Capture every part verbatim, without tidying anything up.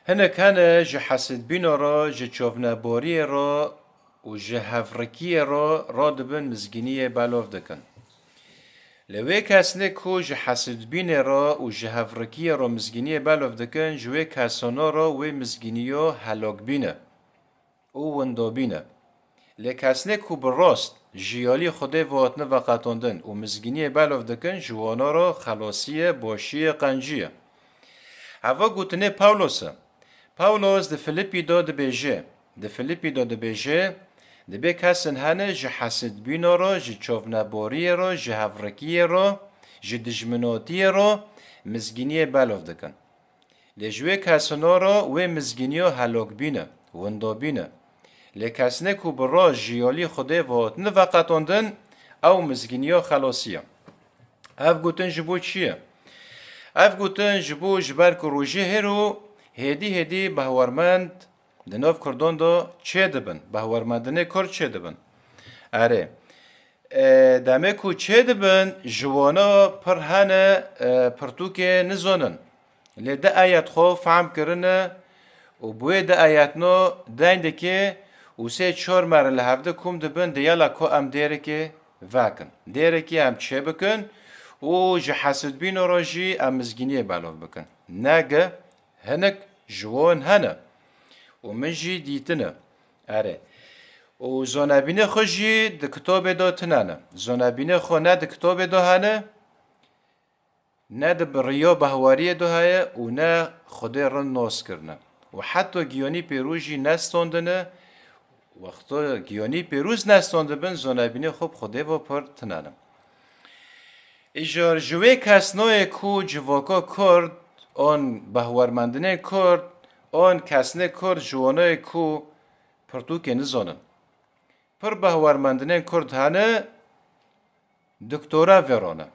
Hinek hene ji hesidbîna re, ji çovnebariyê re û ji hevrikiyê re radibin mizgîniyê belov dikin. Lê wê kesnê ku ji hesidbînê re û ji hevrikiyê re mizgîniyê belov dikin, ji wê kesana re wê mizgîniyo helokbîn e û windobîn e. Lê kesnê ku bi rast ji yalî Xwedê ve hatine veqetandin û mizgîniyê belov dikin, ji wana re xelasî ye, başî ye, qencî ye. Heva gotinê Pawlos e. Pawlos di Filipî de dibêje, di Filipî de dibêje, dibê kesin hene ji hesidbîna re, ji çovnebariyê re, ji hevrikiyê re, ji dijminatiyê re mizgîniyê belov dikin. Lê ji wê kesino re wê mizgîniyo helokbîn e, windobîn e. Lê kesnê ku bi rast ji yalî Xwedê ve hatine veqetandin, ew mizgîniyo xelasî ye. Ev gotin ji bo çi ye? Ev gotin ji bo, ji ber ku rojê hêro hêdî hêdî behwermend di nav Kurdan de çêdibin, behwermendinê Kurd çêdibin. Erê, e, demê ku çêdibin, ji wana pir hene, e, pirtûkê nizanin. Lê di ayet xwe fehm kirine û bi wê di ayetno deyn dike û sê çar mere li hevdi kom dibin, diyala ku em dêrekê vekin. Dêrekê em çêbikin û ji hesidbîno re jî em mizgîniyê belov bikin. Nege hinek ji wan hene û min jî dîtine. Erê. Û zonebînê xwe jî di kitobê de tune ne. Zonebînê xwe ne di kitobê de hene, ne di bi riya behwariyê de heye û ne Xwedê rind nas kirine. Û heta giyanî pêroz jî nestandine, wexta giyanî pêroz nestandibin, zonebînê xwe bi Xwedê ve pir tune ne. Îcar ji wê kesnoyê ku civaka Kurd, an behwermendinên Kurd, an kesnê Kurd ji wanayê ku pirtûkê nizanin. Pir behwermendinên Kurd hene, doktora vêrane.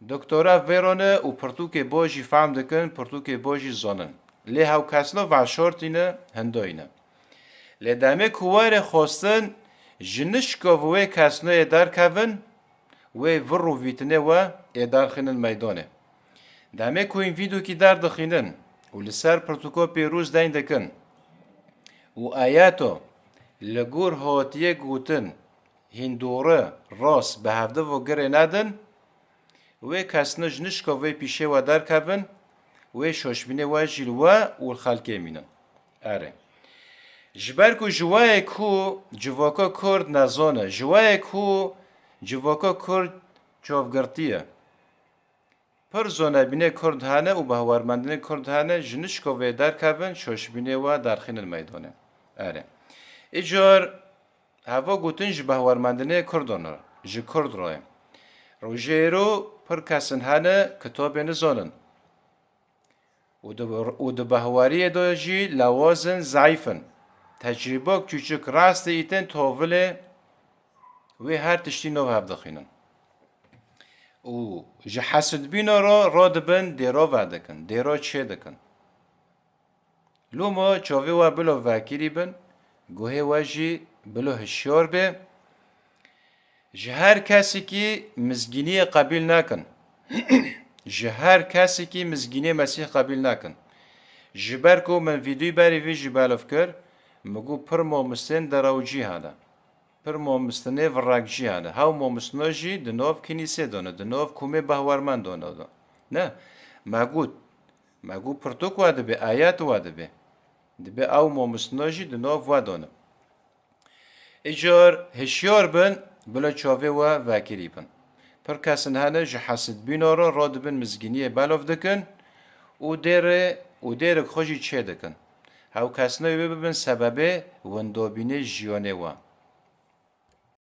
Doktora vêrane û pirtûkê bo jî fehm dikin, pirtûkê bo jî zanin. Lê hewkesno veşortîne, hindoyîne. Lê demê ku were xwestin, ji nişka bi wê kesnoyê derkevin, wê vir û vîtinê we ê derxînin meydanê. Demê ku hîn vîdokî derdixînin û li ser pirtûka pêroz deyn dikin û ayeto li gor hatiye gotin, hîn dore, rast, bi hevdi ve girê nedin, wê kesno ji nişka vê pîşê we derkevin, wê şoşbînê we jî li we û li xelkê mînin. Erê. Ji ber ku ji wayê ku civaka Kurd nezan e, ji wayê ku civaka Kurd çavgirtî ye. Pir zonebînê Kurd hene û behwermendinê Kurd hene, ji nişka vê derkevin, şoşbînê we derxînin meydanê. Erê. Îcar heva gotin ji behwermendinê Kurdan re, ji Kurd re ye. Rojê êro pir kesin hene, kitabê nizanin. Û di, û di behwariyê de jî lawaz in, zeîf in. Tecrîbok çûçik rastê îtin tovilê wê her tiştî nov hev dixînin. Û ji hesidbîna re radibin dêra vedikin, dêra çê dikin. Loma çavê we bilo vekirî bin, guhê we jî bilo hişyar be. Ji her kesekî mizgîniyê qebîl nakin. Ji her kesekî mizgîniyê Mesîh qebîl nakin. Ji ber ku min vîdyoyê berî vê jî belov kir, min got pir mamostên derew cî hene. Pir mamostinê virek jî hene. Hew mamostina jî di nav kinîsê de ne, di nav komê behwermendan de ne. Me got, me got pirtûk we dibe, ayet we dibe. Dibe ew mamostina jî di nav we de ne. Îcar hişyar bin, bila çavê we vekirî bin. Pir kesin hene ji hesidbîna re radibin mizgîniyê belov dikin û dêrê û dêrek xwe jî çê dikin. Hew kesnê wê bibin sebebê windobînê jiyanê we.